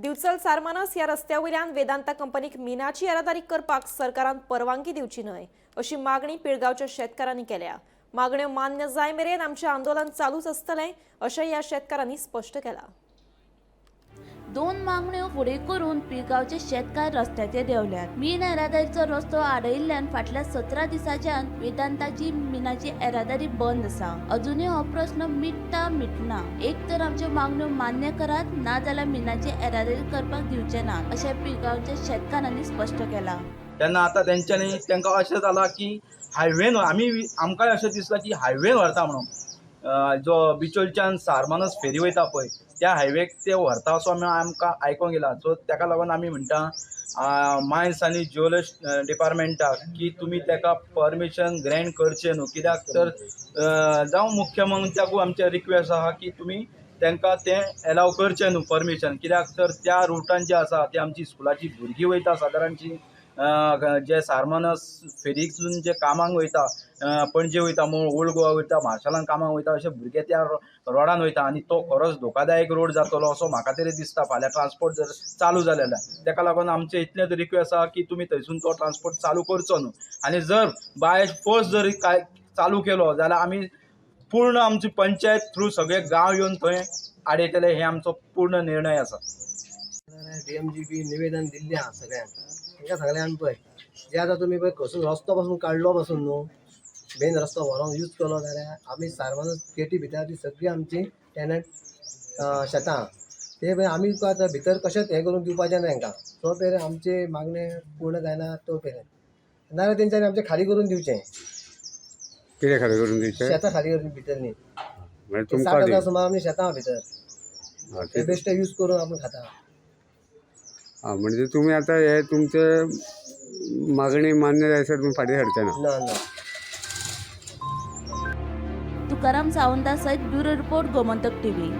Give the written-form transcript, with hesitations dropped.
दिवचल सारमानस ह्या रस्त्या वयल्यान वेदांता कंपनीक मिनाची येरादारी करपाक सरकारान परवानगी दिवची न्हय अशी मागणी पिळगांवच्या शेतकारांनी केल्या. मागण्यो मान्य जाय मेरेन आमचें आंदोलन चालूच आसतलें अशें ह्या शेतकारांनी स्पश्ट केलां. दोन मागण्यो फुडें करून पिळगांवचे शेतकार रस्त्याचेर देंवल्यात. मीन येरादारीचो रस्तो आडयिल्ल्यान फाटल्या 17 दिसांच्यान वेदांताची मिनाची येरादारी बंद आसा. अजुनूय हो प्रस्न मिटता मिटना. एक तर आमच्यो मागण्यो मान्य करात, ना जाल्यार मिनाची येरादारी करपाक दिवचे ना अशें पिळगांवच्या शेतकारांनी स्पश्ट केलां. तेन्ना आतां तेंच्यांनी तांकां अशें जालां की हायवेन आमी आमकांय अशें दिसलां की हायवेन व्हरता म्हणून, जो बिचोलच्यान सारमानस फेरी वयता पळय त्या हायवेक ते व्हरता असो आमी आमकां आयकोंक येयला. सो ताका लागून आमी म्हणटा मायन्स आनी जियोलॉजी डिपार्टमेंटाक की तुमी ताका परमिशन ग्रँट करचें न्हू, कित्याक तर जावं मुख्यमंत्र्याकूय आमचें रिक्वेस्ट आहा की तुमी तांकां तें एलाव करचें न्हू परमिशन, कित्याक तर त्या रुटान जें आसा ती आमची स्कुलाची भुरगीं वयता सादारणची, जे सारमानस फेरीसून जे कामाक वयता, पणजे वयता, ओल्ड गोवा वयता, मार्शलान कामाक वयता, अशे भुरगे त्या रोडान वयता आनी तो खरोच धोकादायक रोड जातलो असो म्हाका तरी दिसता फाल्यां ट्रान्सपोर्ट जर चालू जालें जाल्यार. ताका लागून आमचें इतलेंच रिक्वेस्ट आहा की तुमी थंयसून तो ट्रान्सपोर्ट चालू करचो न्हू, आनी जर बाय फोर्स जर काय चालू केलो जाल्यार आमी पूर्ण आमची पंचायत थ्रू सगळे गांव येवन थंय आडयतले, हे आमचो पूर्ण निर्णय आसा. DMGB निवेदन दिल्लें आहा सगळ्यांक, तांकां सांगलें आमी पळय जे आतां तुमी पळय कसो रस्तो पासून काडलो पासून न्हू मेन रस्तो व्हरोन यूज केलो जाल्यार आमी सारमानस गेटी भितर ती सगळी आमची टेनंट शेतां ते पळय आमी आतां भितर कशेंच हें करून दिवपाचें ना तांकां, तो मेरेन आमचे मागणें पूर्ण जायना तो मेरेन, नाजाल्यार तेंच्यांनी आमचें खाली करून दिवचें. कितें खाली करून दिवचें? शेतां खाली करून भितर न्ही, म्हणजे तुमकां 60,000 सुमार आमी शेतां भितर ते ते बेश्टे यूज करून आपूण खाता. आं, म्हणजे तुमी आतां हे तुमचे मागणी मान्य जायसर तुमी फाटीं सरचे ना? ना ना. तुकाराम सावंता सयत ब्युरो रिपोर्ट, गोमंतक टीव्ही.